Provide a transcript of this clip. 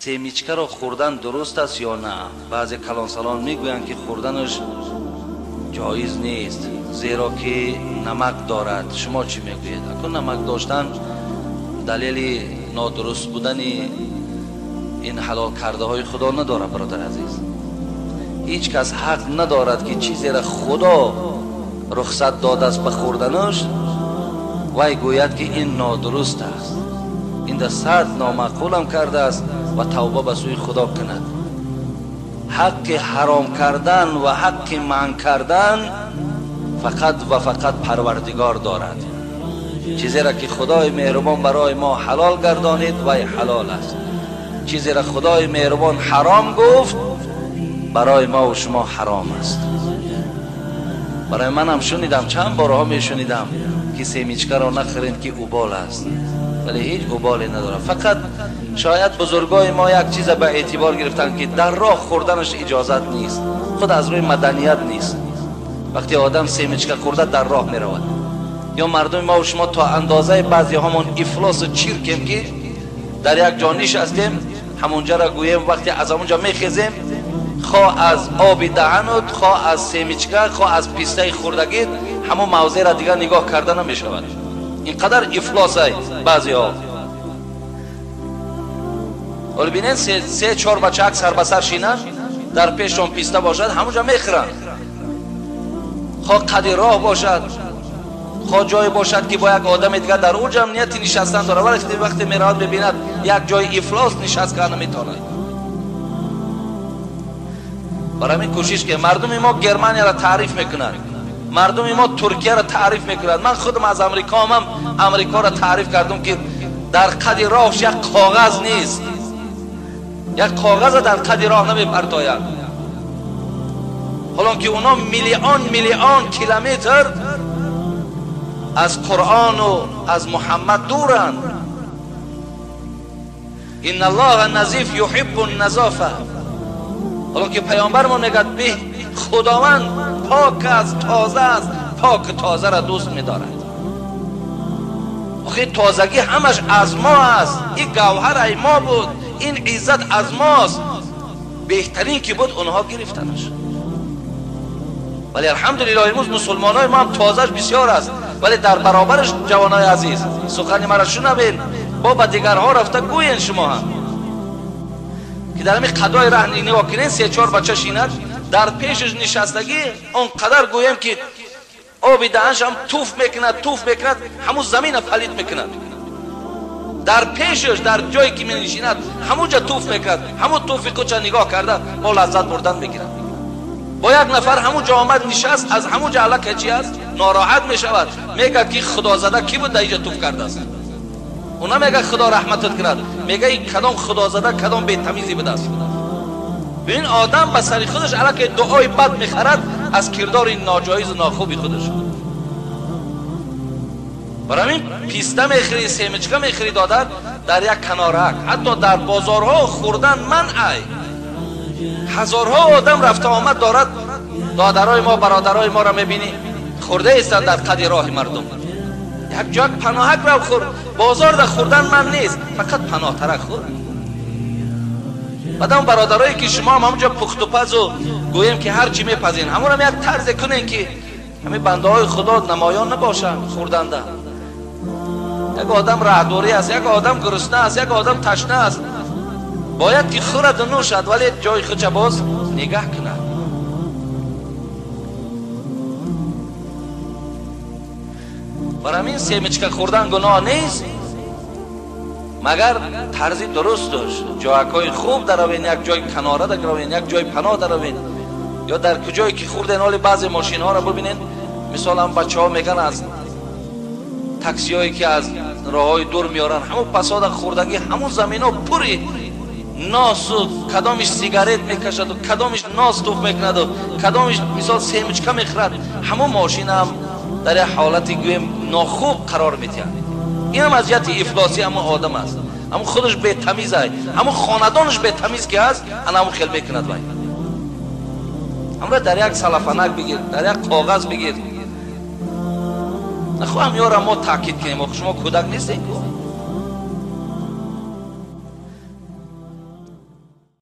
Семечка ро хӯрдан дуруст аст ё на? Баъзе калонсалон мегӯянд, ки хӯрданаш ҷоиз нест, зеро ки намак дорад. Шумо чӣ мегӯед? Акун намак доштан далели нодуруст будани ин ҳалол кардаҳои Худо надорад, бародари азиз. Ҳеҷ кас ҳақ надорад, ки чизеро Худо рухсат додааст ба хӯрданаш, вай гӯяд, ки ин нодуруст аст. Ин да сад номаъқулам кардааст ва тавба ба сӯи Худо кунад. Ҳаққи ҳаром кардан ва ҳаққи манъ кардан фақат ва фақат Парвардигор дорад. Чизеро ки Худои меҳрубон барои мо ҳалол гардонид, вай ҳалол аст. Чизеро Худои меҳрубон ҳаром гуфт, барои мо ва шумо ҳаром аст. Барои манам шунидам, чанд борҳо мешунидам, ки семечка ро нахӯред, ки убол аст, вале ҳеҷ уболе надорад. Фақат шояд бузургои мо як чиза ба эътибор гирифтанд, ки дар роҳ хӯрданаш иҷозат нест, худ аз рӯи маданият нест. Вақте одам семечка хӯрда дар роҳ меравад, ё мардуми мо ва шумо то андозаи баъзеҳомон ифлосу чиркем, ки дар як ҷо нишастем, ҳамонҷаро гӯем, вақте аз ҳамонҷо мехезем, хоҳ аз оби даҳанут, хоҳ аз семечка, хоҳ аз пистаи хӯрдагит, ҳамон мавзеъро дигар нигоҳ карда намешавад. Ин қадар ифлосай баъзеҳо. Ҳоло бинед, се чор бачаак сар ба сар шинанд, дар пешшон писта бошад, ҳамонҷо мехӯранд. Хоҳ қади роҳ бошад, хоҳ ҷое бошад, ки бо як одами дигар дар он ҷо нияти нишастан дорад, вале вақте меравад, мебинад як ҷои ифлос нишаст карда наметавонад. Барои ҳамин кӯшиш ки мардуми мо Германияро таъриф мекунад, мардуми мо Туркияро таъриф мекунад. Ман худам аз Амрико омам, Амрикоро таъриф кардам, ки дар қади роҳш як коғаз нест, як коғаза дар қади роҳ намепартояд. Ҳолон ки онҳо миллион миллион километр аз Қуръону аз Муҳаммад дуранд. Инна Аллоҳа назиф юҳиббу назофа. Ҳолон ки паёмбармон мегӯяд, бе Худованд пок аст, тоза аст, пок тозаро дӯст медорад. Охи тозагӣ ҳамаш аз мо аст. Ин гавҳар ай мо буд, ин иззат аз мост. Беҳтарин ки буд, онҳо гирифтанаш. Вале алҳамдулиллоҳ, имрӯз мусулмонои мо ҳам тозааш бисёр аст, вале дар баробараш, ҷавонои азиз, сухани маро шунавед, бо ба дигарҳо рафта гӯен шумо ҳам, ки дар ҳамин қадои раҳ нигоҳ кунед, се чор бача шинад, дар пешаш нишастагӣ, он қадар гӯем, ки оби даҳаншам туф мекунад, туф мекунад, ҳамун замина палид мекунад. Дар пешаш, дар ҷое ки менишинад, ҳамунҷа туф мекунад, ҳамун туфи худша нигоҳ карда бо лаззат бурдан мегирад. Бо як нафар ҳамун ҷо омад нишаст, аз ҳамун ҷо аллакай чи аст, нороҳат мешавад, мегӯяд, ки худозада кӣ буд дар инҷа туф кардааст? Ӯ намегӯяд Худо раҳматат кунад, мегӯяд ин кадом худозада, кадом бетамизӣ будааст. Бибин, одам ба сари худаш аллакай дуои бад мехарад аз кирдори ноҷоизу нохуби худаш. Барои ҳамин писта мехӯрӣ, семечка мехӯрӣ, додар, дар як канорак, ҳатто дар бозорҳо хӯрдан манъ. Ҳазорҳо одам рафта омад дорад, додарои мо, бародарои моро мебинӣ, хӯрда истанд дар қади роҳи мардум. Як ҷо паноҳак рав хӯр, бозорда хӯрдан манъ нест, фақат паноҳтарак хӯр. Баъдам бародарое ки шумо ҳам ҳамонҷо пухтупазу гӯем, ки ҳар чӣ мепазин, ҳамонам як тарзе кунем, ки ҳамин бандаҳои Худо намоён набошанд хӯрданда. Як одам раҳдорӣ аст, як одам гурусна аст, як одам ташна аст, бояд ки хӯраду нӯшад, вале ҷои худша боз нигаҳ кунад. Барои ҳамин семечка хӯрдан гуноҳ нест, магар тарзи дуруст дошт. Ҷоякҳои хуб даравен, як ҷои канора даравен, як ҷои паноҳ даравен, ё дар куҷое ки хӯрден. Ҳоли баъзе мошинҳоро бибинен, мисол ҳам бачаҳо меган, аз таксиҳое ки аз роҳҳои дур меоранд, ҳамун пасода хӯрдагӣ, ҳамун заминҳо пури носу, кадомиш сигарет мекашаду, кадомиш нос туф мекунаду, кадомиш мисол семечка мехӯрад. Ҳамун мошинам дар як ҳолати гӯем нохуб қарор медиҳад. Инам аз ҷиҳати ифлосӣ ҳамун одам аст, ҳамун худаш бетамиз ай, ҳамун хонадонаш бетамиз ки ҳаст, ана ҳамун хел мекунад. Вай ҳамра дар як салафанак бигир, дар як коғаз бигир. Нахоҳам ёра мо таъкид кунем, охи шумо кӯдак нестем ку.